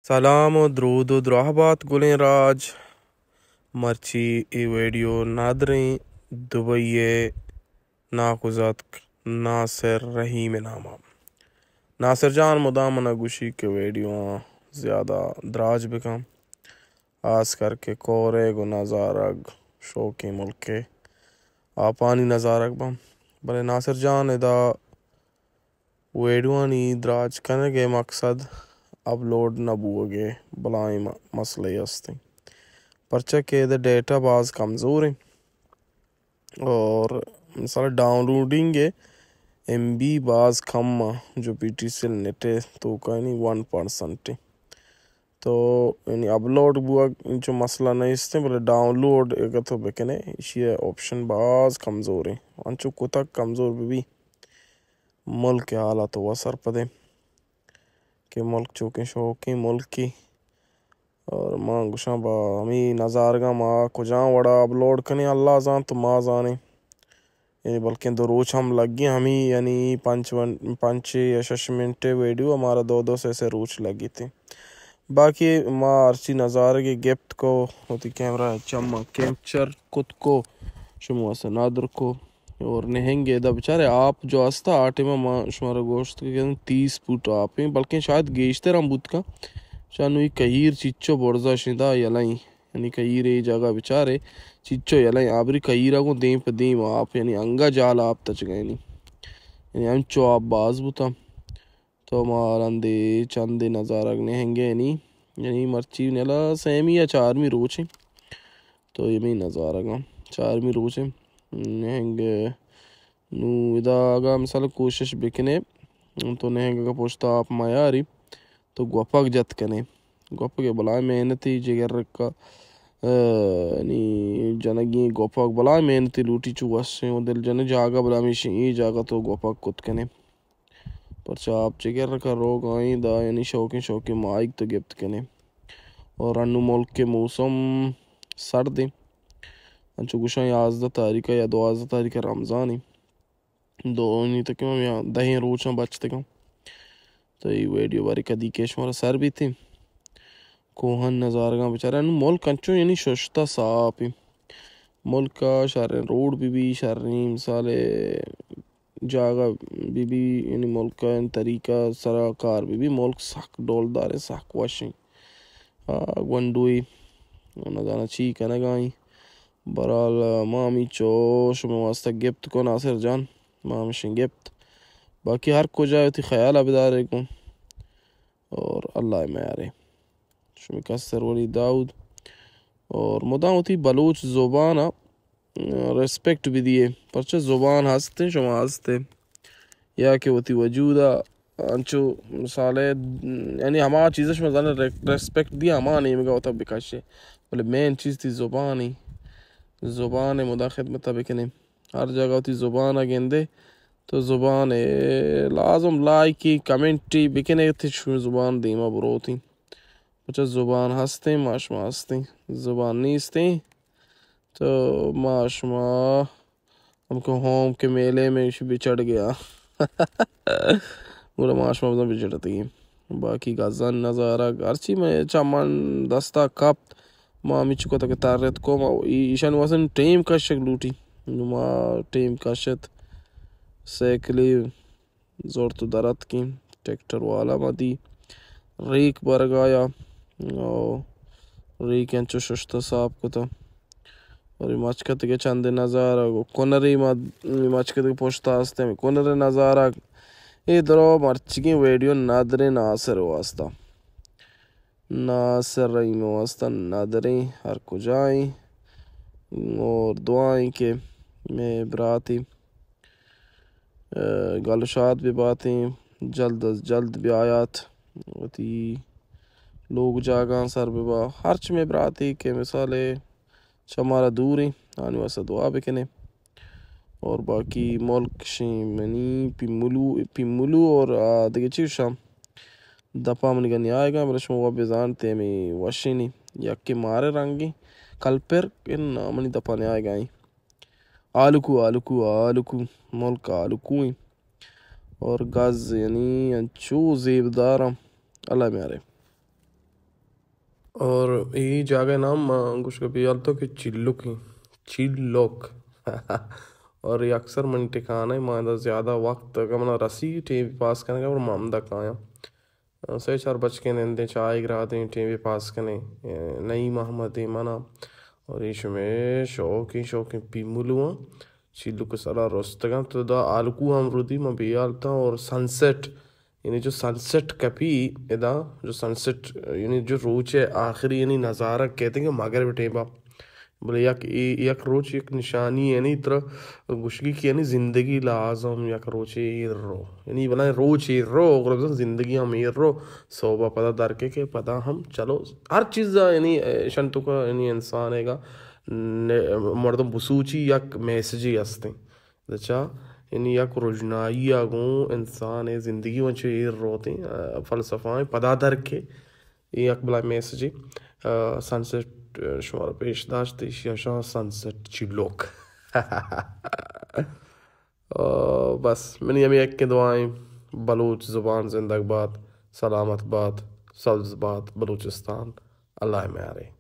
سلام و درود و دراہ بات گلیں راج۔ مرچی اے ویڈیو نادریں دبئی ءِ ناکوزاتک ناصر رحیم ءِ نام ءَ۔ ناصر جان مدام منا گوشی کہ ویڈیو آں زیادہ دراج بکن، خاص کر کہ کورگ و نظارگ، شوقیں ملک ءِ آپانی نظارگ بن۔ بلے ناصر جان، ادا ویڈیوانی دراج کنگ ءِ مقصد اپلوڈ نہ بوگ ءِ بلاہیں م-، مسئلہ است انت، پرچا کہ ادا ڈیٹا باز کمزور انت اور مثال ڈاؤنلوڈنگ ءِ ایم بی باز کم ءَ، جو P T C L net ءِ توکا یعنی ون پرسنٹ انت۔ تو یعنی اپلوڈ بوگ انچو مسئلہ نیست انت، بلے ڈاؤنلوڈ اگہ تو بکنے، ایشی ءِ آپشن باز کمزور انت، انچو کتک کمزور بہ بی۔ ملک ءِ حالات ءَ سرپدیں کہ ملک چوکیں شوقیں ملکے۔ اور ما گوشاں با ہمے نظارگاں ما کجام وڑا اپلوڈ کنیں، اللہ زانت، ما زانیں۔ یعنی بلکیں دو روچ ہم لگی ہمے، یعنی پنچ ون-، پنچ یا شش منٹ ویڈیو ہمارا دو دو سے سے روچ لگی تھی۔ باقی ما ہرچی نظارگے گپت کو، وتی کیمرہ چما کیپچر کت کو، شما واسطہ نادر کو۔ اور نہنگ ادا بچارے آپ جو استا، آ ٹائم ما شمارا گوشت کہ تیس فٹ آپ ہیں، بلکہ شاید گیشتر ہم بوت کا۔ چانوی کہیر چیچو برزا شدا یلائیں، یعنی کہیر اے جگہ بچارے چیچو یلائیں، آبری کہیرا گوں دیم پہ دیم آپ، یعنی انگا جال آپ تچگا یعنی، یعنی انچو آپ باز بوتا۔ تو ما رندے چندے نظارگ نہنگے نی، یعنی مرچی نلا سیمی یا چارمی روچیں۔ تو یمی نظارگاں چارمی روچیں۔ نہنگ نو ادا اگا مثال کوشش بکنے، تو نہنگ اگا پشت آپ میاری، تو گوپک جت کنے۔ گوپک بلائیں محنتی جگر کا، آ، نی جنگی گوپک بلائیں محنتی لوٹی چو وشیں و دل جنے جاگہ بلا میشیں، ای جاگہ تو گوپک کت کنے۔ پرچا آپ چکر کا روگ آئیں دا، یعنی شوقیں شوقیں ماہیگ تو گپت کنے۔ اور انو ملک کے موسم سرد ہیں۔ انچو گوشاں یازدہ تاریخ یا دوازدہ تاریخ رمضان ہیں۔ دو نی تک میں دہیں روچاں بچتگاں۔ تو یہ ویڈیو باری کدی کے شمارا سر بیتے۔ کوہن نظارگاں بچارے انو ملک انچو یعنی ششتا صاف ہیں۔ ملک شریں روڈ بی بی، شریں مثال جاگہ بی بی، یعنی ملک ءِ طریقہ سرا کار بی بی، ملک سک ڈولدار ایں، سک وش ایں۔ آ، گونڈوئی، نزاناں چی کنگا ایں۔ بہرحال، ما ہمیچو شمے واسطہ گپت کو ناصر جان، ما ہمشیں گپت۔ باقی ہر کجا وتی خیال ءَ بدارے گوں۔ اور اللہ ءَ میارے۔ شمے کستر ولی داؤد۔ اور مدام وتی بلوچ زبان ءَ ریسپیکٹ بدیے، پرچہ زبان ہستیں، شما ہستیں، یا کہ وتی وجود ءَ انچو مثال ءَ، یعنی ہما چیز شما زانے ریسپیکٹ دیا، ہما نیمگا وتا بکشے، بلے مین چیز تی زبانی، زبان مدا خدمت بکنے۔ ہر جگہ وتی زبان گندے تو زبان لازم لائکی کمنٹی بکنے، تی شما زبان دیما بروتی۔ پرچہ زبان ہستیں، ما شما ہستیں، زبان نیستیں۔ تو ما شما ہم کو ہوم کے میلے میں شی بچڑ گیا۔ گڑا ما شما بزن بچڑتگی۔ باقی گزن نظارہ ہرچی میں چمن دستا کپت، ما ہمیچ کو تک ترت کو، ما ای-، ایشان واسن ٹیم کشک لوٹی۔ نو ما ٹیم کشت، سائیکلی زرت و در اتکیں۔ ٹریکٹر والا ما دی ریک برگایا، او ریک انچو ششت صاف کتا۔ اور مچکت کے چند نظارہ، کنری ما مچکت کے پشت آستے، کنر نظارہ۔ اے درو مرچگیں ویڈیو نادریں ناصر واسطہ۔ ناصر رحیم واسطہ نادریں ہر کجائیں۔ اور دعائیں کہ میں براتی گل شاد بہ باتیں، جلد از جلد بیایات، وتی لوگ جاگاں سر بہ با۔ ہرچ مئے براتے کہ مثال چہ مارا دوریں، آنی واسطہ دعا بکنے۔ اور باقی ملک شیں منی پیملو، پیملو اور آ، دگہ چی شام دپا منی گنی آئے گا، بلے شما وہ بزانتے ہمیں وشینی، یکی مارے رنگی، کلپر، ان منی دپا نے آئے گا۔ آلوکو، آلوکو، آلوکو، ملک آلوکو ایں۔ اور گز یعنی انچو زیبدار ایں۔ اللہ میارے۔ اور اے جاگہ نام ما گوشگ بیال تو کہ چلک ایں، چلک۔ اور اے اکثر منی ٹھکانہ ایں، ما ادا زیادہ وقت اگاں منا رسی ٹیم پاس کنگا، اور ما ہمدا کایاں۔ سئے چار بچکیں نندیں، چائے گرادیں، ٹیم پاس کنیں۔ نعیم احمد ایں منا، اور اے شمے شوقیں، شوقیں پیملواں۔ چلک سرا رستگاں تو دا آلکو ہم رودی ما بیال تاں، اور سن سیٹ یعنی جو سن سیٹ کپی ادا، جو سن سیٹ، یعنی جو روچ ءِ آخری یعنی نظارہ کئیت کہ مغرب ٹیم ءَ۔ بلے یک، اے، یک روچ یک نشانی یعنی ترا گوشگی کہ یعنی زندگی لازم یک روچے ایر رو۔ یعنی بلائیں روچ ایر رو، گڑا بزاں زندگی ہم ایر رو۔ سہب ءَ پدا در کئے کہ پدا ہم چلو ہر چیز ءَ یعنی ایشان توکا یعنی انسان ءِ گا نے-، مردم بسوچی یک میسجے ہستیں۔ چا یعنی یک رژنائی ءَ گوں انسان ءِ زندگی ءَ چہ ایر روتیں، آ، فلسفہ ءَ پدا در کئے۔ اے یک بلائیں میسجے۔ آ، سن سیٹ، آ، شمارا پیش داشت، ایشی ءَ شاں سن سیٹ چلک۔ آ، بس منی ہمے یکیں دعا ایں، بلوچ زبان زندگ بات، سلامت بات، سبز بات بلوچستان۔ اللہ ءِ میارے۔